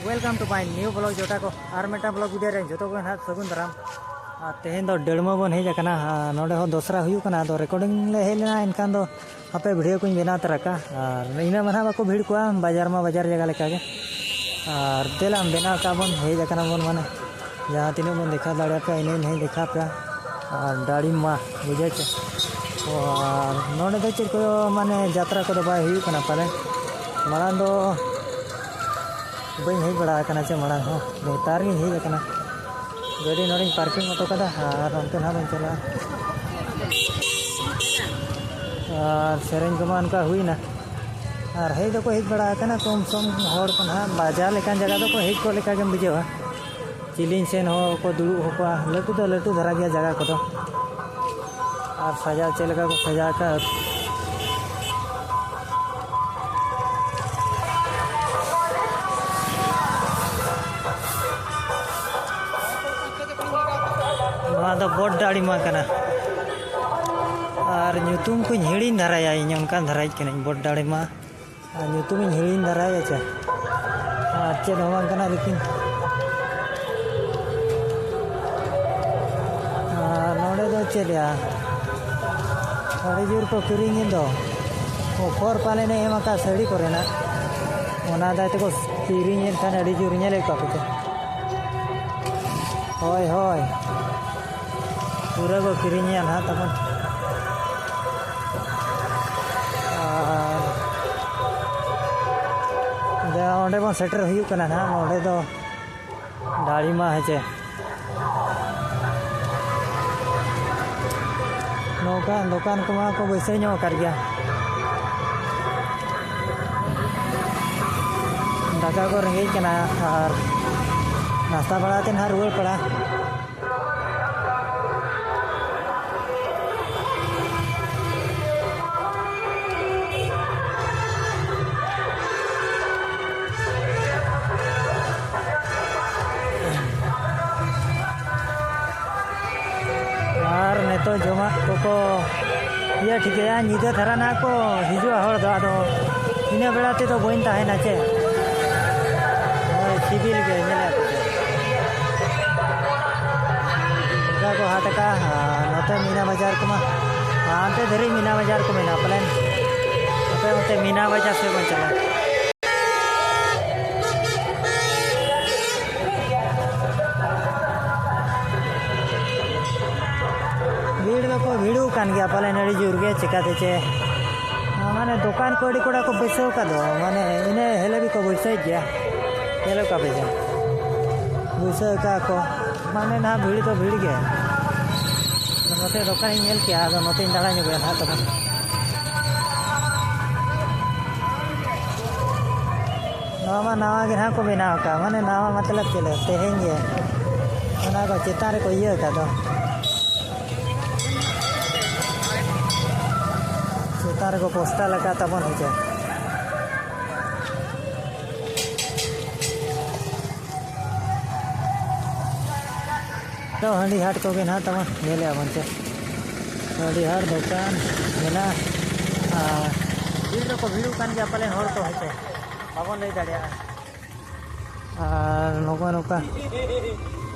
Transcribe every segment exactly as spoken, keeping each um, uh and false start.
Welcome to my new vlog ᱡᱚᱴᱟ ᱠᱚ, ᱟᱨ ᱢᱤᱫᱴᱟᱝ vlog video ᱨᱮ ᱡᱚᱛᱚ ᱠᱚ ᱱᱟᱦᱟᱜ ᱥᱟᱹᱜᱩᱱ ᱫᱟᱨᱟᱢ᱾ ᱟᱨ ᱛᱮᱦᱮᱧ ᱫᱚ ᱰᱟᱹᱲᱢᱟᱹ ᱵᱚᱱ ᱦᱮᱡ ᱟᱠᱟᱱᱟ᱾ ᱟᱨ ᱱᱚᱰᱮ ᱦᱚᱸ ᱫᱚᱥᱨᱟ ᱦᱩᱭᱩᱜ ᱠᱟᱱᱟ, ᱟᱫᱚ recording ᱞᱮ ᱦᱮᱡ ᱞᱮᱱᱟ, ᱮᱱᱠᱷᱟᱱ ᱫᱚ ᱦᱟᱯᱮ video ᱠᱚᱧ ᱵᱮᱱᱟᱣ ᱛᱟᱨᱟ ᱠᱟᱜᱼᱟ᱾ ᱟᱨ ᱤᱱᱟᱹ ᱢᱟ ᱱᱟᱦᱟᱜ ᱵᱟᱠᱚ ᱵᱷᱤᱲ ᱠᱚᱣᱟ, ᱵᱟᱡᱟᱨ ᱢᱟ ᱵᱟᱡᱟᱨ ᱡᱟᱭᱜᱟ ᱞᱮᱠᱟᱜᱮ᱾ ᱟᱨ ᱫᱮᱞᱟ ᱵᱮᱱᱟᱣ ᱠᱟᱜ ᱵᱚᱱ, ᱦᱮᱡ ᱟᱠᱟᱱᱟ ᱵᱚᱱ, ᱢᱟᱱᱮ ᱡᱟᱦᱟᱸ ᱛᱤᱱᱟᱹᱜ ᱵᱚᱱ ᱫᱮᱠᱷᱟᱣ ᱫᱟᱲᱮᱭᱟᱯᱮᱭᱟ ᱤᱱᱟᱹᱜ ᱱᱟᱦᱟᱜ ᱫᱮᱠᱷᱟᱣ ᱯᱮᱭᱟ᱾ ᱟᱨ ᱰᱟᱲᱤᱢᱟ, ᱵᱩᱡᱷᱟᱹᱣ ᱪᱮ? ᱚ, ᱟᱨ ᱱᱚᱰᱮ ᱫᱚ ᱪᱮᱫ ᱠᱚ ᱢᱟᱱᱮ ᱡᱟᱛᱨᱟ ᱠᱚᱫᱚ ᱵᱟᱭ ᱦᱩᱭᱩᱜ ᱠᱟᱱᱟ ᱯᱟᱞᱮ᱾ ᱢᱟᱲᱟᱝ ᱫᱚ ᱵᱟᱹᱧ ᱦᱮᱡ ᱵᱟᱲᱟ ᱟᱠᱟᱱᱟ ᱪᱮ ᱢᱟᱲᱟᱝ ᱦᱚᱸ, ᱱᱮᱛᱟᱨ ᱜᱤᱧ ᱦᱮᱡ ᱟᱠᱟᱱᱟ᱾ ᱜᱟᱹᱰᱤ ᱱᱚᱰᱮᱧ parking ᱦᱚᱴᱚ ᱠᱟᱫᱟ ᱟᱨ ᱚᱱᱛᱮ ᱱᱟᱦᱟᱜ ᱵᱚᱱ ᱪᱟᱞᱟᱜᱼᱟ᱾ ᱟᱨ ᱥᱮᱨᱮᱧ ᱠᱚᱢᱟ ᱚᱱᱠᱟ ᱦᱩᱭᱱᱟ᱾ ᱟᱨ ᱦᱮᱡ ᱫᱚᱠᱚ ᱦᱮᱡ ᱵᱟᱲᱟ ᱟᱠᱟᱱᱟ ᱠᱚᱢ ᱥᱚᱢ ᱦᱚᱲ ᱠᱚ ᱱᱟᱦᱟᱜ, ᱵᱟᱡᱟᱨ ᱞᱮᱠᱟᱱ ᱡᱟᱭᱜᱟ ᱫᱚᱠᱚ ᱦᱮᱡ ᱠᱚᱜ ᱞᱮᱠᱟ ᱜᱮᱢ ᱵᱩᱡᱷᱟᱹᱣᱟ᱾ ᱪᱤᱞᱤᱧ ᱥᱮᱱ ᱦᱚᱸ ᱠᱚ ᱫᱩᱲᱩᱵ ᱦᱚᱯᱚᱜᱼᱟ, ᱞᱟᱹᱴᱩ ᱫᱚ ᱞᱟᱹᱴᱩ ᱫᱷᱟᱨᱟ ᱜᱮᱭᱟ ᱡᱟᱭᱜᱟ ᱠᱚᱫᱚ᱾ ᱟᱨ ᱥᱟᱡᱟᱣ ᱪᱮᱫ ᱞᱮᱠᱟ ᱠᱚ ᱥᱟᱡᱟᱣ ᱟᱠᱟᱫ᱾ ᱱᱚᱣᱟ ᱫᱚ ᱵᱚᱰ ᱰᱟᱲᱤᱢᱟ ᱠᱟᱱᱟ᱾ ᱟᱨ ᱧᱩᱛᱩᱢ ᱠᱚᱧ ᱦᱤᱲᱤᱧ ᱫᱷᱟᱨᱟᱭᱟ, ᱤᱧ ᱚᱱᱠᱟᱱ ᱫᱷᱟᱨᱟᱭᱤᱡ ᱠᱟᱹᱱᱟᱹᱧ, ᱵᱚᱰ ᱰᱟᱲᱤᱢᱟ᱾ ᱟᱨ ᱧᱩᱛᱩᱢᱤᱧ ᱦᱤᱲᱤᱧ ᱫᱷᱟᱨᱟᱭᱟ ᱪᱮ᱾ ᱟᱨ ᱪᱮᱫ ᱦᱚᱸ ᱵᱟᱝ ᱠᱟᱱᱟ, ᱞᱮᱠᱤᱱ ᱟᱨ ᱱᱚᱰᱮ ᱫᱚ ᱪᱮᱫ ᱭᱟ, ᱟᱹᱰᱤ ᱡᱳᱨ ᱠᱚ ᱠᱤᱨᱤᱧᱮᱫ ᱫᱚ᱾ ᱚᱯᱷᱚᱨ ᱯᱟᱞᱮᱱ ᱮ ᱮᱢ ᱟᱠᱟᱫ ᱥᱟᱹᱲᱤ ᱠᱚᱨᱮᱱᱟᱜ, ᱚᱱᱟ ᱫᱟᱭ ᱛᱮᱠᱚ ᱠᱤᱨᱤᱧᱮᱫ ᱠᱷᱟᱱ ᱟᱹᱰᱤ ᱡᱳᱨ ᱧᱮᱞᱮᱫ ᱠᱚᱣᱟ ᱯᱮ ᱪᱮ᱾ ᱦᱳᱭ, ᱦᱳᱭ, ᱯᱩᱨᱟᱹ ᱠᱚ ᱠᱤᱨᱤᱧᱮᱫᱼᱟ ᱱᱟᱦᱟᱜ ᱛᱟᱵᱚᱱ᱾ ᱟᱨ ᱫᱮ, ᱚᱸᱰᱮ ᱵᱚᱱ ᱥᱮᱴᱮᱨ ᱦᱩᱭᱩᱜ ᱠᱟᱱᱟ ᱱᱟᱦᱟᱜ, ᱚᱸᱰᱮ ᱫᱚ ᱰᱟᱲᱤᱢᱟ ᱦᱮᱸᱪᱮ᱾ ᱱᱚᱝᱠᱟᱱ ᱫᱚᱠᱟᱱ ᱠᱚᱢᱟ ᱠᱚ ᱵᱟᱹᱭᱥᱟᱹᱣ ᱧᱚᱜ ᱟᱠᱟᱫ ᱜᱮᱭᱟ᱾ ᱫᱟᱠᱟ ᱠᱚ ᱨᱮᱸᱜᱮᱡ ᱠᱟᱱᱟ ᱟᱨ ᱱᱟᱥᱛᱟ ᱵᱟᱲᱟ ᱠᱟᱛᱮ ᱱᱟᱦᱟᱜ ᱨᱩᱣᱟᱹᱲ ᱯᱟᱲᱟ᱾ ᱟᱨ ᱱᱤᱛᱚᱜ ᱡᱚᱢᱟᱜ ᱠᱚᱠᱚ ᱤᱭᱟᱹ ᱴᱷᱤᱠᱟᱹᱭᱟ, ᱧᱤᱫᱟᱹ ᱫᱷᱟᱨᱟ ᱱᱟᱜ ᱠᱚ ᱦᱤᱡᱩᱜᱼᱟ ᱦᱚᱲ ᱫᱚ, ᱟᱫᱚ ᱤᱱᱟᱹ ᱵᱮᱲᱟ ᱛᱮᱫᱚ ᱵᱟᱹᱧ ᱛᱟᱦᱮᱱᱟ ᱪᱮ᱾ ᱦᱳᱭ, ᱢᱤᱱᱟ ᱵᱟᱡᱟᱨ ᱠᱚᱢᱟ, ᱦᱟᱱᱛᱮ ᱫᱷᱟᱹᱨᱤᱡ ᱢᱤᱱᱟ ᱵᱟᱡᱟᱨ ᱠᱚ ᱢᱮᱱᱟᱜᱼᱟ ᱯᱟᱞᱮᱱ᱾ ᱟᱯᱮ ᱚᱱᱛᱮ ᱢᱤᱱᱟ ᱵᱟᱡᱟᱨ ᱥᱮᱫ ᱵᱚᱱ ᱪᱟᱞᱟᱜᱼᱟ᱾ ᱵᱷᱤᱲ ᱫᱚᱠᱚ ᱵᱷᱤᱲᱩᱜ ᱠᱟᱱ ᱜᱮᱭᱟ ᱯᱟᱞᱮᱱ ᱟᱹᱰᱤ ᱡᱳᱨ ᱜᱮ, ᱪᱮᱠᱟᱛᱮ ᱪᱮ ᱢᱟᱱᱮ ᱫᱚᱠᱟᱱ ᱠᱚ ᱟᱹᱰᱤ ᱠᱚᱲᱟ ᱠᱚ ᱵᱟᱹᱭᱥᱟᱹᱣ ᱠᱟᱫ ᱫᱚ, ᱢᱟᱱᱮ ᱤᱱᱟᱹ ᱦᱤᱞᱳᱜ ᱜᱮᱠᱚ ᱵᱟᱹᱭᱥᱟᱹᱣ ᱜᱮᱭᱟ᱾ ᱧᱮᱞᱚᱜ ᱠᱟᱱ ᱜᱮᱭᱟ ᱵᱟᱹᱭᱥᱟᱹᱣ ᱠᱟᱜᱼᱟ ᱠᱚ, ᱢᱟᱱᱮ ᱱᱟᱦᱟᱜ ᱵᱷᱤᱲ ᱫᱚ ᱵᱷᱤᱲ ᱜᱮ᱾ ᱱᱚᱛᱮ ᱫᱚᱠᱟᱱᱤᱧ ᱧᱮᱞ ᱠᱮᱜᱼᱟ, ᱟᱫᱚ ᱱᱚᱛᱮᱧ ᱫᱟᱬᱟ ᱧᱚᱜᱚᱜᱼᱟ ᱱᱟᱦᱟᱜ ᱛᱚᱵᱮ᱾ ᱱᱚᱣᱟ ᱢᱟ ᱱᱟᱣᱟ ᱜᱮ ᱱᱟᱦᱟᱜ ᱠᱚ ᱵᱮᱱᱟᱣ ᱟᱠᱟᱫ, ᱢᱟᱱᱮ ᱱᱟᱣᱟ ᱢᱚᱛᱞᱚᱵ ᱪᱮᱫ ᱞᱮᱠᱟ ᱛᱮᱦᱮᱧ ᱜᱮ ᱚᱱᱟ ᱠᱚ ᱪᱮᱛᱟᱱ ᱨᱮᱠᱚ ᱤᱭᱟᱹ ᱟᱠᱟᱫ ᱫᱚ᱾ ᱪᱮᱛᱟᱱ ᱨᱮᱠᱚ ᱯᱳᱥᱴᱟᱨ ᱞᱟᱜᱟᱣ ᱛᱟᱵᱚᱱ ᱦᱚᱪᱚ᱾ ᱛᱚ ᱦᱟᱺᱰᱤ ᱦᱟᱴ ᱠᱚᱜᱮ ᱱᱟᱦᱟᱜ ᱛᱟᱵᱚᱱ ᱧᱮᱞᱮᱜᱼᱟ ᱵᱚᱱ ᱪᱮ᱾ ᱦᱟᱺᱰᱤ ᱦᱟᱴ ᱫᱚᱠᱟᱱ ᱢᱮᱱᱟᱜᱼᱟ᱾ ᱟᱨ ᱵᱷᱤᱲ ᱫᱚᱠᱚ ᱵᱷᱤᱲᱚᱜ ᱠᱟᱱ ᱜᱮᱭᱟ ᱯᱟᱞᱮᱱ ᱦᱚᱲ ᱠᱚ ᱦᱚᱭᱛᱳ, ᱵᱟᱵᱚᱱ ᱞᱟᱹᱭ ᱫᱟᱲᱮᱭᱟᱜᱼᱟ᱾ ᱟᱨ ᱱᱚᱜᱼᱚ ᱱᱚᱝᱠᱟ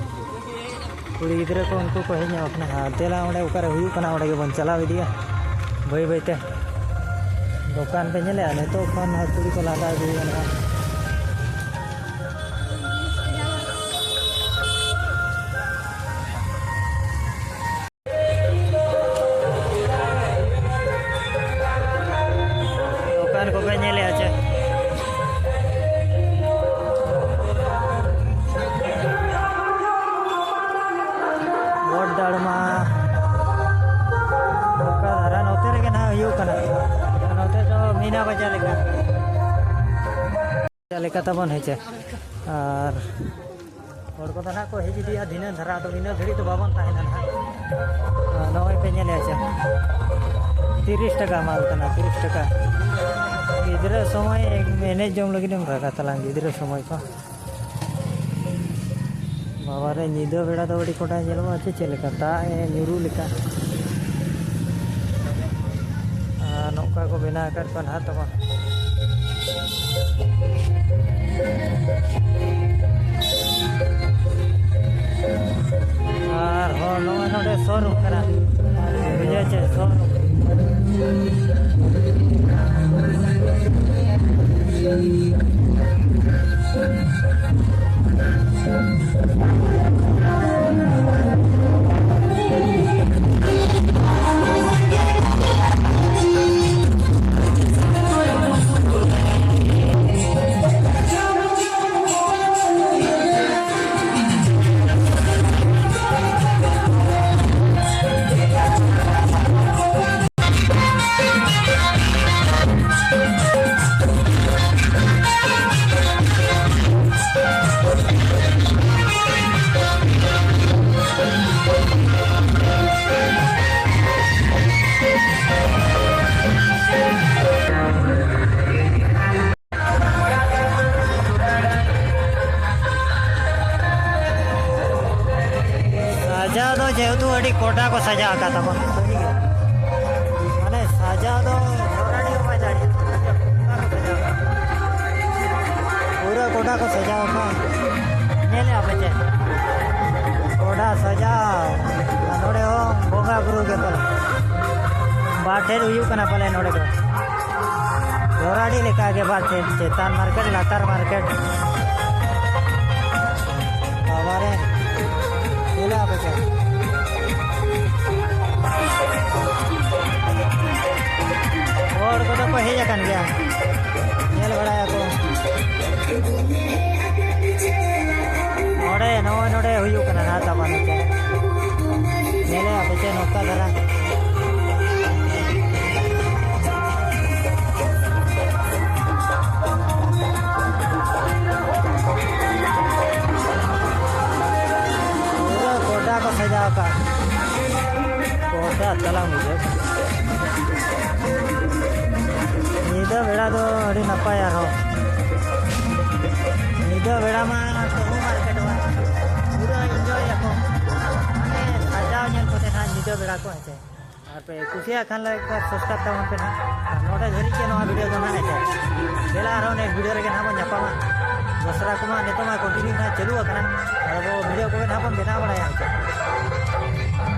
ᱠᱩᱲᱤ ᱜᱤᱫᱽᱨᱟᱹ ᱠᱚ ᱩᱱᱠᱩ ᱠᱚ ᱦᱮᱡ ᱧᱚᱜ ᱟᱠᱟᱱᱟ᱾ ᱟᱨ ᱫᱮᱞᱟ ᱚᱸᱰᱮ ᱚᱠᱟᱨᱮ ᱦᱩᱭᱩᱜ ᱠᱟᱱᱟ ᱚᱸᱰᱮ ᱜᱮᱵᱚᱱ ᱪᱟᱞᱟᱣ ᱤᱫᱤᱜᱼᱟ ᱵᱟᱹᱭ ᱵᱟᱹᱭ ᱛᱮ᱾ ᱫᱚᱠᱟᱱ ᱯᱮ ᱧᱮᱞᱮᱜᱼᱟ, ᱱᱤᱛᱚᱜ ᱠᱷᱚᱱ ᱠᱩᱲᱤ ᱠᱚ ᱞᱟᱸᱫᱟ ᱤᱫᱤᱭᱮᱫᱼᱟ ᱱᱟᱦᱟᱜ᱾ ᱫᱚᱠᱟᱱ ᱠᱚᱯᱮ ᱧᱮᱞᱮᱜᱼᱟ ᱪᱮ? ᱜᱚᱰ ᱫᱟᱲᱢᱟ᱾ ᱚᱱᱠᱟ ᱫᱷᱟᱨᱟ ᱱᱚᱛᱮ ᱨᱮᱜᱮ ᱱᱟᱦᱟᱜ ᱦᱩᱭᱩᱜ ᱠᱟᱱᱟ᱾ ᱱᱚᱛᱮ ᱫᱚ ᱢᱤᱱᱟ ᱵᱟᱡᱟᱨ ᱞᱮᱠᱟ᱾ ᱪᱮᱫ ᱞᱮᱠᱟ ᱛᱟᱵᱚᱱ ᱦᱮᱸᱪᱮ? ᱟᱨ ᱦᱚᱲ ᱠᱚᱫᱚ ᱱᱟᱦᱟᱜ ᱠᱚ ᱦᱮᱡ ᱤᱫᱤᱜᱼᱟ ᱫᱷᱤᱱᱟᱹᱱ ᱫᱷᱟᱨᱟ, ᱟᱫᱚ ᱤᱱᱟᱹ ᱜᱷᱟᱹᱲᱤᱡ ᱫᱚ ᱵᱟᱵᱚᱱ ᱛᱟᱦᱮᱱᱟ ᱱᱟᱦᱟᱜ᱾ ᱟᱨ ᱱᱚᱜᱼᱚᱭ ᱯᱮ ᱧᱮᱞᱮᱫᱼᱟ ᱪᱮ, ᱛᱤᱨᱤᱥ ᱴᱟᱠᱟ ᱢᱟᱞ ᱠᱟᱱᱟ, ᱛᱤᱨᱤᱥ ᱴᱟᱠᱟ᱾ ᱜᱤᱫᱽᱨᱟᱹ ᱥᱚᱢᱚᱭ ᱮᱱᱮᱡ ᱡᱚᱝ ᱞᱟᱹᱜᱤᱫ ᱮᱢ ᱨᱟᱜᱟ ᱛᱟᱞᱟᱝ, ᱜᱤᱫᱽᱨᱟᱹ ᱥᱚᱢᱚᱭ ᱠᱚ᱾ ᱵᱟᱵᱟ ᱨᱮ, ᱧᱤᱫᱟᱹ ᱵᱮᱲᱟ ᱫᱚ ᱟᱹᱰᱤ ᱠᱚᱰᱟᱭ ᱧᱮᱞᱚᱜᱼᱟ ᱪᱮ ᱪᱮᱫ ᱞᱮᱠᱟ ᱫᱟᱜ ᱮ ᱧᱩᱨᱩ ᱞᱮᱠᱟ᱾ ᱟᱨ ᱱᱚᱝᱠᱟ ᱠᱚ ᱵᱮᱱᱟᱣ ᱟᱠᱟᱫ ᱠᱚᱣᱟ ᱱᱟᱦᱟᱜ ᱛᱟᱵᱚᱱ᱾ ᱟᱨ ᱦᱚᱸ ᱱᱚᱜᱼᱚᱭ ᱱᱚᱰᱮ ᱥᱳᱨᱩᱢ ᱠᱟᱱᱟ᱾ ᱫᱚ ᱡᱮᱦᱮᱛᱩ ᱟᱹᱰᱤ ᱠᱚᱰᱟ ᱠᱚ ᱥᱟᱡᱟᱣ ᱟᱠᱟᱫ ᱛᱟᱵᱚᱱᱟ, ᱥᱟᱹᱨᱤ ᱜᱮ᱾ ᱢᱟᱱᱮ ᱥᱟᱡᱟᱣ ᱫᱚ ᱡᱷᱚᱨᱟᱰᱤ ᱦᱚᱸ ᱵᱟᱭ ᱫᱟᱲᱮᱭᱟᱜᱼᱟ᱾ ᱚᱱᱠᱟ ᱠᱚ ᱥᱟᱡᱟᱣ ᱟᱠᱟᱫ᱾ ᱯᱩᱨᱟᱹ ᱠᱚᱰᱟ ᱠᱚ ᱥᱟᱡᱟᱣ ᱟᱠᱟᱫ᱾ ᱧᱮᱞᱮᱜᱼᱟ ᱯᱮ ᱪᱮ? ᱠᱚᱰᱟ ᱥᱟᱡᱟᱣ᱾ ᱟᱨ ᱱᱚᱰᱮ ᱦᱚᱸ ᱵᱚᱸᱜᱟ ᱵᱩᱨᱩ ᱜᱮ ᱯᱟᱞᱮ᱾ ᱵᱟᱨ ᱴᱷᱮᱱ ᱦᱩᱭᱩᱜ ᱠᱟᱱᱟ ᱯᱟᱞᱮ ᱱᱚᱰᱮ ᱫᱚ᱾ ᱡᱷᱚᱨᱟᱰᱤ ᱞᱮᱠᱟ ᱜᱮ ᱵᱟᱨ ᱴᱷᱮᱱ, ᱪᱮᱛᱟᱱ ᱢᱟᱨᱠᱮᱴ, ᱞᱟᱛᱟᱨ ᱢᱟᱨᱠᱮᱴ᱾ ᱵᱟᱵᱟ ᱨᱮ, ᱧᱮᱞᱟ ᱯᱮ ᱪᱮ? ᱦᱚᱲ ᱠᱚᱫᱚ ᱠᱚ ᱦᱮᱡ ᱟᱠᱟᱱ ᱜᱮᱭᱟ, ᱧᱮᱞ ᱵᱟᱲᱟᱭᱟᱠᱚ᱾ ᱱᱚᱰᱮ, ᱱᱚᱜᱼᱚᱭ ᱱᱚᱰᱮ ᱦᱩᱭᱩᱜ ᱠᱟᱱᱟ ᱱᱟᱦᱟᱜ ᱛᱟᱵᱚᱱ ᱱᱚᱛᱮ᱾ ᱧᱮᱞᱮᱜᱼᱟ ᱯᱮ ᱪᱮ ᱱᱚᱝᱠᱟ ᱫᱷᱟᱨᱟ? ᱯᱩᱨᱟᱹ ᱜᱚᱰᱟ ᱠᱚ ᱥᱟᱡᱟᱣ ᱟᱠᱟᱫ᱾ ᱜᱚᱰᱟ ᱛᱟᱞᱟ ᱢᱩᱪᱟᱹᱫ᱾ ᱧᱤᱫᱟᱹ ᱵᱮᱲᱟ ᱫᱚ ᱟᱹᱰᱤ ᱱᱟᱯᱟᱭ ᱟᱨᱦᱚᱸ᱾ ᱧᱤᱫᱟᱹ ᱵᱮᱲᱟ ᱢᱟ ᱛᱟᱹᱦᱩ ᱢᱟᱨᱠᱮᱴᱚᱜᱼᱟ᱾ ᱯᱩᱨᱟᱹ ᱤᱱᱡᱚᱭ ᱟᱠᱚ᱾ ᱢᱟᱱᱮ ᱥᱟᱡᱟᱣ ᱧᱮᱞ ᱠᱚᱛᱮ ᱱᱟᱦᱟᱜ ᱧᱤᱫᱟᱹ ᱵᱮᱲᱟ ᱠᱚ ᱦᱮᱸ ᱪᱮ᱾ ᱟᱨ ᱯᱮ ᱠᱩᱥᱤᱭᱟᱜ ᱠᱷᱟᱱ ᱞᱟᱭᱤᱠ ᱟᱨ ᱥᱟᱵᱥᱠᱨᱟᱭᱤᱵ ᱛᱟᱵᱚᱱ ᱯᱮ ᱱᱟᱦᱟᱜ᱾ ᱟᱨ ᱱᱚᱰᱮ ᱫᱷᱟᱹᱨᱤᱡ ᱜᱮ ᱱᱚᱣᱟ ᱵᱷᱤᱰᱤᱭᱳ ᱫᱚ ᱱᱟᱦᱟᱜ ᱦᱮᱸ ᱪᱮ᱾ ᱫᱮᱞᱟ ᱟᱨᱦᱚᱸ ᱱᱮᱠᱥᱴ ᱵᱷᱤᱰᱤᱭᱳ ᱨᱮᱜᱮ ᱱᱟᱦᱟᱜ ᱵᱚᱱ ᱧᱟᱯᱟᱢᱟ᱾ ᱫᱚᱥᱨᱟ ᱠᱚᱢᱟ ᱱᱤᱛᱚᱜ ᱢᱟ ᱠᱚᱱᱴᱤᱱᱤᱭᱩ ᱱᱟᱦᱟᱜ ᱪᱟᱹᱞᱩ ᱟᱠᱟᱱᱟ᱾ ᱟᱨ ᱟᱵᱚ ᱵᱷᱤᱰᱤᱭᱳ ᱠᱚᱜᱮ ᱱᱟᱦᱟᱜ ᱵᱚᱱ ᱵᱮᱱᱟᱣ ᱵᱟᱲᱟᱭᱟ ᱦᱮᱸ ᱪᱮ᱾